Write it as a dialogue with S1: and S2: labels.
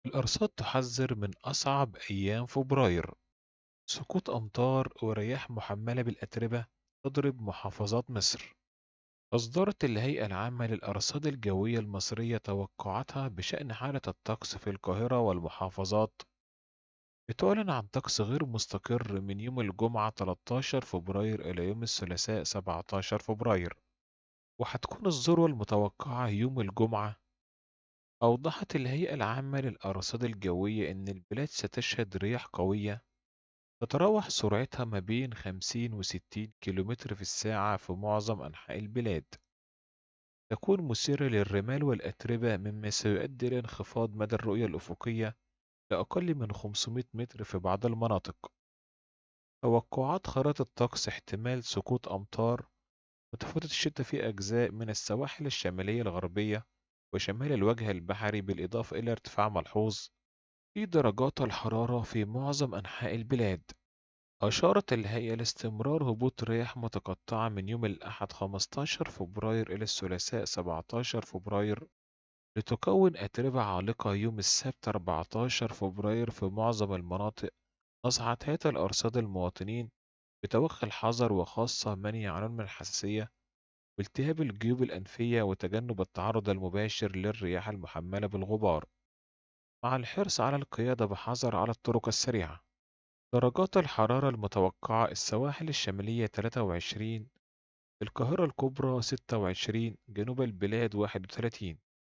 S1: الأرصاد تحذر من أصعب أيام فبراير. سقوط أمطار ورياح محملة بالأتربة تضرب محافظات مصر. أصدرت الهيئة العامة للأرصاد الجوية المصرية توقعاتها بشأن حالة الطقس في القاهرة والمحافظات، بتعلن عن طقس غير مستقر من يوم الجمعة 13 فبراير إلى يوم الثلاثاء 17 فبراير، وهتكون الذروة المتوقعة يوم الجمعة. أوضحت الهيئة العامة للأرصاد الجوية أن البلاد ستشهد رياح قوية تتراوح سرعتها ما بين 50 و60 كيلومتر في الساعة في معظم أنحاء البلاد، تكون مثيرة للرمال والأتربة، مما سيؤدي لانخفاض مدى الرؤية الأفقية لأقل من 500 متر في بعض المناطق. توقعات خرائط الطقس: احتمال سقوط أمطار متفاوتة الشدة في أجزاء من السواحل الشمالية الغربية وشمال الوجه البحري، بالإضافة إلى ارتفاع ملحوظ في درجات الحرارة في معظم أنحاء البلاد. أشارت الهيئة لاستمرار هبوط رياح متقطعة من يوم الأحد 15 فبراير إلى الثلاثاء 17 فبراير، لتكون أتربة عالقة يوم السبت 14 فبراير في معظم المناطق. نصحت هيئة الأرصاد المواطنين بتوخي الحذر، وخاصة من يعانون من الحساسية والتهاب الجيوب الأنفية، وتجنب التعرض المباشر للرياح المحملة بالغبار، مع الحرص على القيادة بحذر على الطرق السريعة. درجات الحرارة المتوقعة: السواحل الشمالية 23، القاهرة الكبرى 26، جنوب البلاد 31.